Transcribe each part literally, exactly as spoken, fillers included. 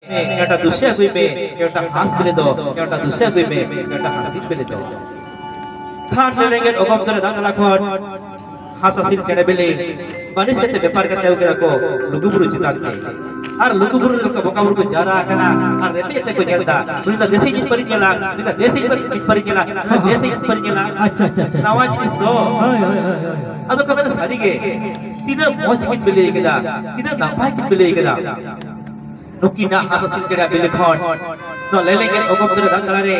ᱮᱴᱟ ᱫᱩᱥᱤ ᱟᱹᱜᱩᱭ ᱢᱮ, ᱮᱴᱟ ᱦᱟᱸᱥ ᱵᱤᱞᱤ ᱫᱚ, ᱮᱴᱟ ᱫᱩᱥᱤ ᱟᱹᱜᱩᱭ ᱢᱮ, ᱮᱴᱟ ᱦᱟᱸᱥᱤᱞ ᱵᱤᱞᱤ ᱫᱚ᱾ ᱠᱷᱟᱱ ᱞᱮᱸᱜᱮᱫ ᱚᱜᱚᱢ ᱫᱚᱨᱮ ᱫᱟᱜ ᱛᱟᱞᱟ ᱠᱷᱚᱱ ᱦᱟᱸᱥ ᱦᱟᱸᱥᱤᱞ ᱪᱮᱬᱮ ᱵᱤᱞᱤ ᱵᱟᱹᱱᱤᱡ ᱠᱟᱛᱮ ᱵᱮᱯᱟᱨ ᱠᱟᱛᱮ ᱟᱹᱜᱩ ᱠᱮᱫᱟ ᱠᱚ ᱞᱩᱜᱩ ᱵᱩᱨᱩ ᱪᱮᱛᱟᱱ ᱛᱮ᱾ ᱟᱨ ᱞᱩᱜᱩ ᱵᱩᱨᱩ ᱨᱮ ᱵᱚᱸᱜᱟ ᱵᱩᱨᱩ ᱠᱚ ᱡᱟᱣᱨᱟ ᱟᱠᱟᱱᱟ ᱟᱨ ᱨᱮᱵᱮᱫ ᱛᱮ ᱠᱚ ᱧᱮᱞ ᱮᱫᱟ, ᱱᱩᱭ ᱫᱚ ᱫᱮᱥᱤ ᱡᱤᱛ ᱯᱟᱹᱨᱤᱧ ᱧᱮᱞᱟ, ᱱᱩᱭ ᱫᱚ ᱫᱮᱥᱤ ᱡᱤᱛ ᱯᱟᱹᱨᱤᱧ ᱧᱮᱞᱟ, ᱱᱩᱭ ᱫᱚ ᱫᱮᱥᱤ ᱡᱤᱛ ᱯᱟᱹᱨᱤᱧ ᱧᱮᱞᱟ᱾ ᱟᱪᱪᱷᱟ, ᱟᱪᱪᱷᱟ, ᱟᱪᱪᱷᱟ᱾ ᱱᱟᱣᱟ ᱡᱤᱱᱤᱥ ᱫᱚ᱾ ᱦᱳᱭ, ᱦᱳᱭ, ᱦᱳᱭ, ᱦᱳᱭ᱾ ᱟᱫᱚ ᱠᱚ ᱢᱮᱱᱟ, ᱥᱟᱹᱨᱤ ᱜᱮ ᱛᱤᱱᱟᱹᱜ ᱢᱚᱡᱽ ᱠᱤᱱ ᱵᱤᱞᱤ ᱠᱮᱫᱟ, ᱛᱤᱱᱟᱹᱜ ᱱᱟᱯᱟᱭ ᱠᱤᱱ ᱵᱤᱞᱤ ᱠᱮᱫᱟ᱾ ᱱᱩᱠᱤᱱᱟᱜ ᱦᱟᱸᱥ ᱦᱟᱸᱥᱤᱞ ᱪᱮᱬᱮ ᱵᱤᱞᱤ ᱠᱷᱚᱱ ᱱᱚᱣᱟ ᱞᱮᱞᱮᱝ ᱜᱮᱫ ᱚᱜᱚᱢ ᱫᱟᱨᱮ ᱫᱟᱜ ᱛᱟᱞᱟᱨᱮ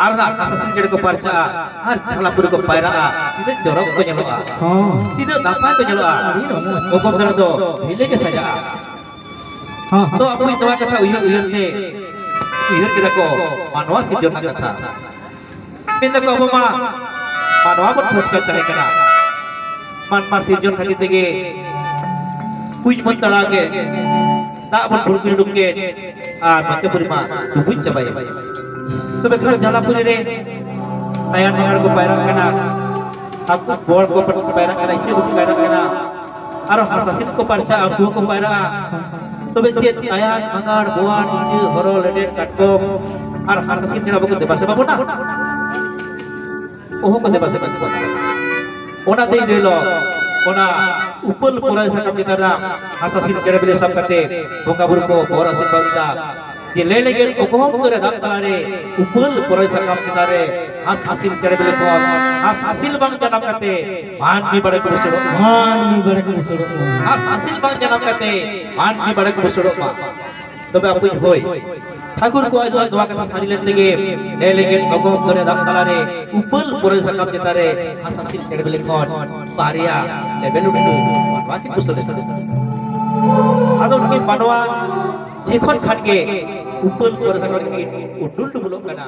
ᱟᱨ ᱦᱟᱸᱥ ᱦᱟᱸᱥᱤᱞ ᱪᱮᱬᱮ ᱠᱚ ᱯᱟᱨᱪᱟᱜᱼᱟ ᱟᱨ ᱪᱷᱟᱞᱟ ᱯᱩᱨᱤ ᱠᱚ ᱯᱟᱭᱨᱟᱜᱼᱟ᱾ ᱛᱤᱱᱟᱹᱜ ᱪᱚᱨᱚᱠ ᱠᱚ ᱧᱮᱞᱚᱜᱼᱟ, ᱦᱚᱸ᱾ ᱛᱤᱱᱟᱹᱜ ᱱᱟᱯᱟᱭ ᱠᱚ ᱧᱮᱞᱚᱜᱼᱟ᱾ ᱟᱹᱰᱤ ᱨᱚᱢᱚᱡᱽ᱾ ᱚᱜᱚᱢ ᱫᱟᱨᱮ ᱫᱚ ᱦᱤᱞᱟᱹ ᱜᱮ ᱥᱟᱡᱟᱜᱼᱟ᱾ ᱦᱚᱸ, ᱦᱚᱸ᱾ ᱟᱫᱚ ᱟᱵᱚ ᱱᱚᱣᱟ ᱠᱟᱛᱷᱟ ᱩᱭᱦᱟᱹᱨ ᱩᱭᱦᱟᱹᱨ ᱛᱮ ᱩᱭᱦᱟᱹᱨ ᱠᱮᱫᱟ ᱠᱚ ᱢᱟᱱᱣᱟ ᱥᱤᱨᱡᱚᱱ ᱨᱮᱱᱟᱜ ᱠᱟᱛᱷᱟ᱾ ᱢᱮᱱ ᱫᱟᱠᱚ ᱟᱵᱚ ᱢᱟ ᱢᱟᱱᱣᱟ ᱵᱚᱱ ᱯᱷᱚᱥᱠᱟᱨ ᱛᱟᱦᱮᱸ ᱠᱟᱱᱟ᱾ ᱢᱟᱱᱣᱟ ᱥᱤᱨᱡᱚᱱ ᱠᱷᱟᱹᱛᱤᱨ ᱛᱮᱜᱮ ᱠᱩᱧ ᱵᱚᱱ ᱛᱟᱲᱟᱣ ᱠᱮᱫ, ᱫᱟᱜ ᱵᱚᱱ ᱵᱷᱩᱲᱠᱤ ᱩᱰᱩᱠ ᱠᱮᱫ, ᱟᱨ ᱢᱟᱪᱟᱯᱩᱨᱤ ᱢᱟ ᱰᱩᱵᱩᱡ ᱪᱟᱵᱟᱭᱮᱱ᱾ ᱛᱚᱵᱮ ᱠᱷᱟᱱ ᱡᱟᱞᱟᱯᱩᱨᱤ ᱨᱮ ᱛᱟᱭᱟᱱ ᱢᱟᱜᱟᱲ ᱠᱚ ᱯᱟᱭᱨᱟᱜ ᱠᱟᱱᱟ, ᱦᱟᱹᱠᱩ ᱵᱚᱲ ᱠᱚ ᱯᱟᱭᱨᱟᱜ ᱠᱟᱱᱟ, ᱤᱪᱟᱹᱜ ᱠᱚ ᱯᱟᱭᱨᱟᱜ ᱠᱟᱱᱟ, ᱟᱨᱚ ᱦᱟᱸᱥ ᱦᱟᱸᱥᱤᱞ ᱠᱚ ᱯᱟᱨᱪᱟᱜᱼᱟ, ᱩᱱᱠᱩ ᱦᱚᱸᱠᱚ ᱯᱟᱭᱨᱟᱜᱼᱟ᱾ ᱛᱚᱵᱮ ᱪᱮᱫ ᱛᱟᱭᱟᱱ, ᱢᱟᱜᱟᱲ, ᱵᱳᱣᱟᱲ, ᱤᱪᱟᱹᱜ, ᱦᱚᱨᱚ, ᱞᱮᱸᱰᱮᱫ, ᱠᱟᱴᱠᱚᱢ ᱟᱨ ᱦᱟᱸᱥ ᱦᱟᱸᱥᱤᱞ ᱪᱮᱬᱮ ᱵᱟᱠᱚ ᱫᱮᱵᱟ ᱥᱮᱵᱟ ᱵᱚᱱᱟ? ᱚᱦᱚ ᱠᱚ ᱫᱮᱵᱟ ᱥᱮᱵᱟ ᱵᱚᱱᱟ᱾ ᱚᱱᱟᱛᱮ ᱤᱧ ᱫᱚ ᱚᱱᱟ ᱩᱯᱟᱹᱞ ᱯᱚᱨᱟᱭ ᱥᱟᱠᱟᱢ ᱪᱮᱛᱟᱱ ᱨᱮ ᱦᱟᱸᱥ ᱦᱟᱸᱥᱤᱞ ᱪᱮᱬᱮ ᱵᱤᱞᱤ ᱥᱟᱵ ᱠᱟᱛᱮ ᱵᱚᱸᱜᱟ ᱵᱩᱨᱩ ᱠᱚ ᱵᱚᱨ ᱟᱥᱤᱨᱵᱟᱫᱽ ᱮᱫᱟ᱾ ᱡᱮ ᱞᱟᱹᱭ ᱞᱮᱜᱮ ᱚᱜᱚᱢ ᱫᱚᱨᱮ ᱫᱟᱜ ᱛᱟᱞᱟᱨᱮ ᱩᱯᱟᱹᱞ ᱯᱚᱨᱚᱭ ᱥᱟᱠᱟᱢ ᱪᱮᱛᱟᱱ ᱨᱮ ᱦᱟᱸᱥ ᱦᱟᱸᱥᱤᱞ ᱪᱮᱬᱮ ᱵᱤᱞᱤ ᱠᱷᱚᱱ ᱦᱟᱸᱥ ᱦᱟᱸᱥᱤᱞ ᱵᱟᱝ ᱡᱟᱱᱟᱢ ᱠᱟᱛᱮ ᱢᱟᱹᱱᱢᱤ ᱵᱟᱲᱮ ᱠᱚ ᱵᱩᱥᱟᱹᱲᱚᱜ ᱢᱟ᱾ ᱢᱟᱹᱱᱢᱤ ᱵᱟᱲᱮ ᱠᱚ ᱵᱩᱥᱟᱹᱲᱚᱜ ᱢᱟ᱾ ᱦᱟᱸᱥ ᱦᱟᱸᱥᱤᱞ ᱵᱟᱝ ᱡᱟᱱᱟᱢ ᱠᱟᱛᱮ ᱢᱟᱹᱱᱢᱤ ᱵᱟᱲᱮ ᱠᱚ ᱵᱩᱥᱟᱹᱲᱚᱜ ᱢᱟ᱾ ᱛᱚᱵᱮ ᱟᱵᱚᱭᱤᱡ ᱦᱚᱭ ᱴᱷᱟᱹᱠᱩᱨ ᱠᱚᱣᱟᱜ ᱱᱚᱣᱟ, ᱱᱚᱣᱟ ᱠᱟᱛᱷᱟ ᱥᱟᱹᱨᱤ ᱞᱮᱱ ᱛᱮᱜᱮ ᱞᱟᱹᱭ ᱞᱮᱜᱮ ᱚᱜᱚᱢ ᱫᱚᱨᱮ ᱫᱟᱜ ᱛᱟᱞᱟᱨᱮ ᱩᱯᱟᱹᱞ ᱯᱚᱨᱚᱭ ᱥᱟᱠᱟᱢ ᱪᱮᱛᱟᱱ ᱨᱮ ᱦᱟᱸᱥ ᱦᱟᱸᱥᱤᱞ ᱪᱮᱬᱮ ᱵᱤᱞᱤ ᱠᱷᱚᱱ ᱵᱟᱨᱭᱟ ᱞᱮᱵᱮᱞ ᱩᱰᱩᱠ ᱢᱟᱱᱣᱟ ᱠᱤᱱ ᱵᱩᱥᱟᱹᱲ ᱮᱱᱟ᱾ ᱟᱫᱚ ᱱᱩᱠᱤᱱ ᱢᱟᱱᱣᱟ ᱡᱚᱠᱷᱚᱱ ᱠᱷᱟᱱ ᱜᱮ ᱩᱯᱟᱹᱞ ᱯᱚᱨᱚᱭ ᱥᱟᱠᱟᱢ ᱨᱮᱠᱤᱱ ᱩᱰᱩᱞ ᱰᱩᱵᱩᱞᱚᱜ ᱠᱟᱱᱟ᱾